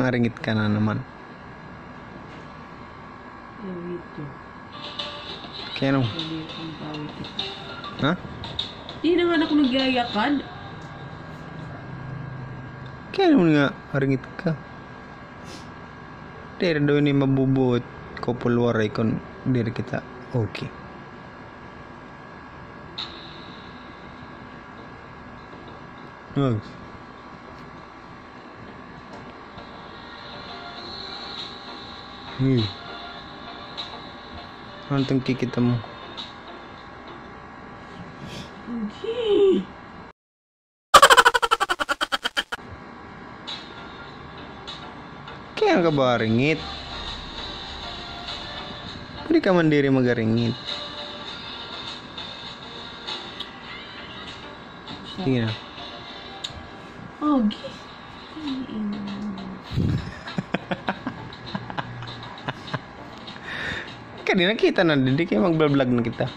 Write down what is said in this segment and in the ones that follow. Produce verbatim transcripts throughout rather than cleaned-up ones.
Ringit ka na naman. Ringit ko. Kaya ano? Hindi ko ang tawag ito. Ha? Di naman ako nagyayakad. Kaya naman nga, ringit ka. Diri daw ini mabubuot, couple waray kon diri kita okay. Hugs. Hmm. Ano itong kikita mo? Hindi. Kaya ka ba ringit? Pwede ka man diri magaringit. Sige na. Okay. Kadi nakita na, di kay magbablog na kita.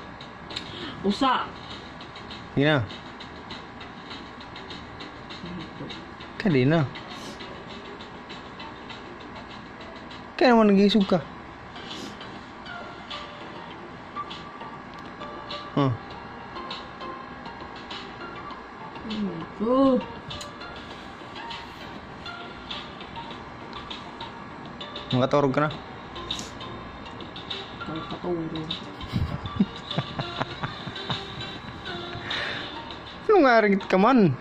Usa. Sige na. Kadi na. Kaya naman nag-iisog ka. Huh. Oh. Makaturog ka na? Makaturog. Ano nga, ringit ka man?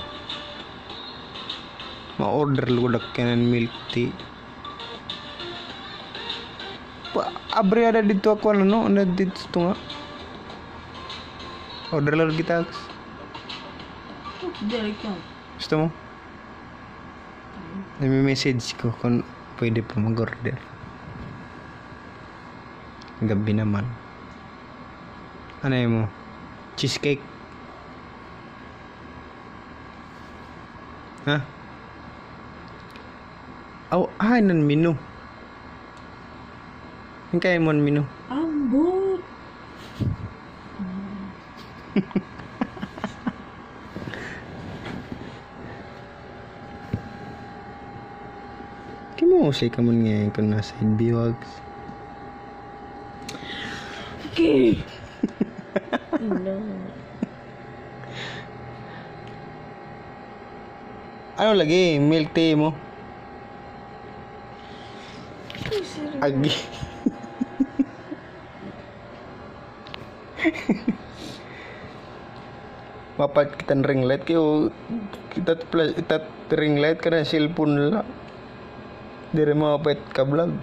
Ma-order lugod ak kanan milk tea. Pa, abri ada didto ako, ano, ano didto nga. Order lang kita. Diri ka. Gusto mo? Nami-message ko kung pwede pa mag-order. Gabi naman. Ano yun mo? Cheesecake? Ha? Aw, ay, nan menu. An kay mo an menu? Ambot. Kay mo, usay ka man nga kon nasa side view, Hugs. Okay. No. Ano lagi, milk tea mo? Ay, sir. Agi. Mapalit kita hin ring light kay, o, kita pla-, kita ring light kana cellphone la. Diri mapalit ka vlog.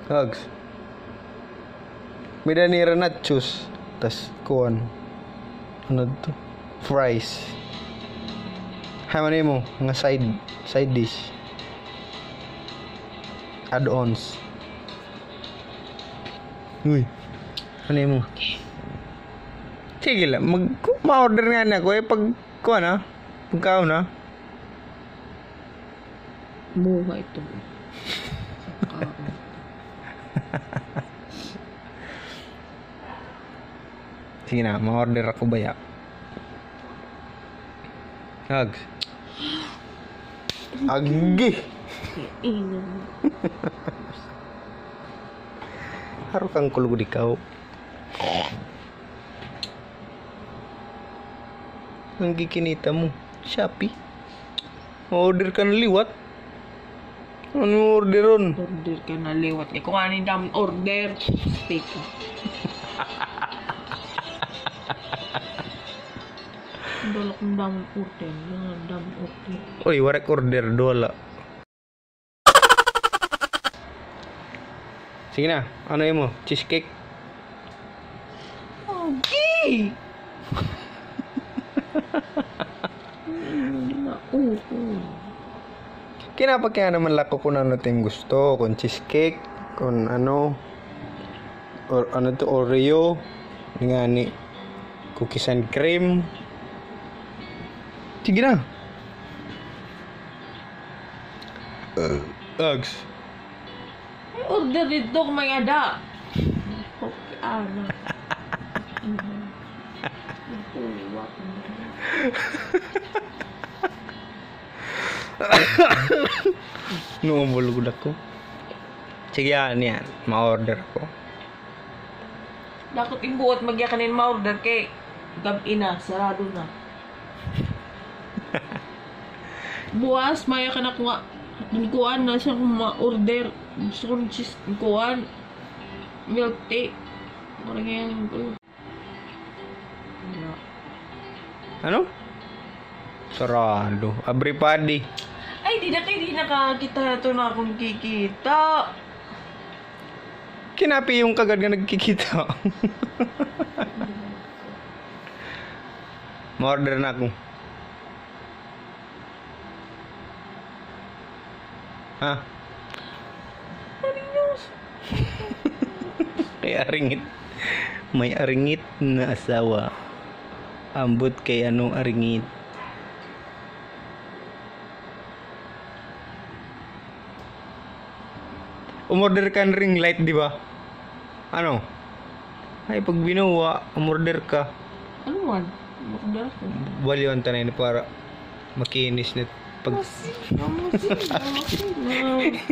Hugs. May-ada nira nachos. Tas kuan. Ano to? Fries. Hay man imo nga side, side dish. Add-ons. Uy. Ano imo? Sige la, mag-, ma-order ngani ako, eh, pag, kuan, ha? Pagkaon, ha? Buhay ito. Pagkaon. Sige na, ma-order ako baya. Hugs. Agi! Inom. Haro kang kulog ikaw. An gikinita mo, Shopee. Order ka na liwat. Ano orderon? Order ka na liwat. Ikaw nga ni dam order. Teka. Dala kong dam order. Dala dam order. Uy, waray order, duha la. Sige na, ano imo? Cheesecake? Okay! Hindi na, oo. Kinapakya naman la ko kung ano it im gusto, kung cheesecake, kung ano, or ano to, Oreo, ngani, cookies and cream. Sige na. Hugs. May order didto, may-ada. Okay, ano? Nakuliwat. Naubol gud ako. Sige, yan, yan. Ma-order ako. Dakot imbuot magyakan in ma-order kay gab-i na, sarado na. Buwas, mayakan ako nga. Kuan na siya kung ma-order. Gusto ko ng cheese, kuan. Milk tea. Parang yan. Ano? Sarado. Abri pa di. Ay, di na kay, di nakakita ito na akong kikita. Kinapi yung kagad nga nagkikita. Ma-order na ako. Ha? Kay aringit. May aringit na asawa. Ambot kay ano aringit. Umorder ka ng ring light, di ba? Ano? Ay, pag binuwa, umorder ka. Ano man? Umorder ko. Baliwan ta na ini para makinis na pag... Masi-, masi-, masi-, masi-,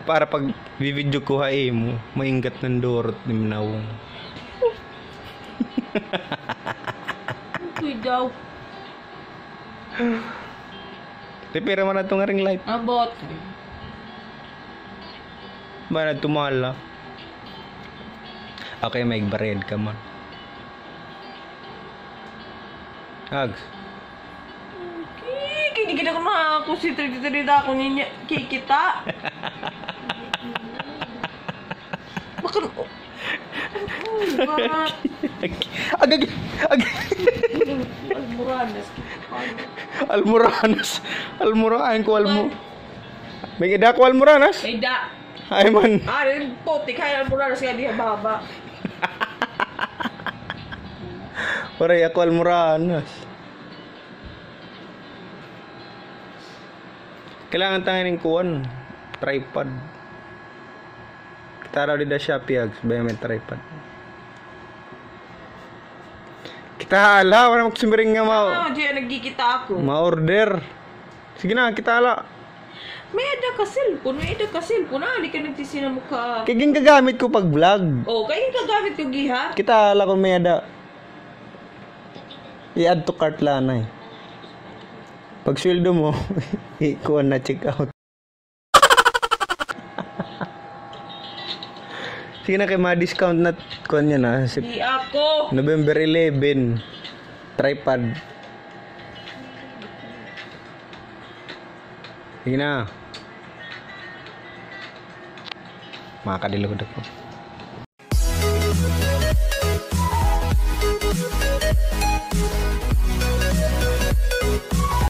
para pag bibidyo ko ha imo, mainggat ng durot ni Minawong. Uy, daw. Repair man ato nga ring light. Abot. Ba na tumala? Okay, may barayad ka man. Ags. Ki-, kinikita ko na ako si Trinity ako niya. Kikita. Bakit? Agag, agag. Almoranas. Almoranas. Almoranas ko almo. May ida ko almoranas? May da. Ay man. Ah, putik, hay almoranas nga diha baba. Waray ako almoranas. Kailangan tayo ng kuwan. Tripod. Kita raw dida Shopee, Ags, ba may tripod? Kita hala, wala magsumiring nga ma- Ah, di, nagkikita ako. Ma-order. Sige na, kita hala. May ada ka cellphone, may ada ka cellphone. Ah, di ka nagsisinamo ka. Kay gingagamit ko pag vlog. Oh, kay gingagamit ko giha. Kita hala kung may ada. I-add to cart la na eh. Pag sweldo mo, ikuha na check out. Sige na kay ma-discount na kuan niya na. Si Di ako. November eleven. Tripod. Sige na. Makakadilugod ako.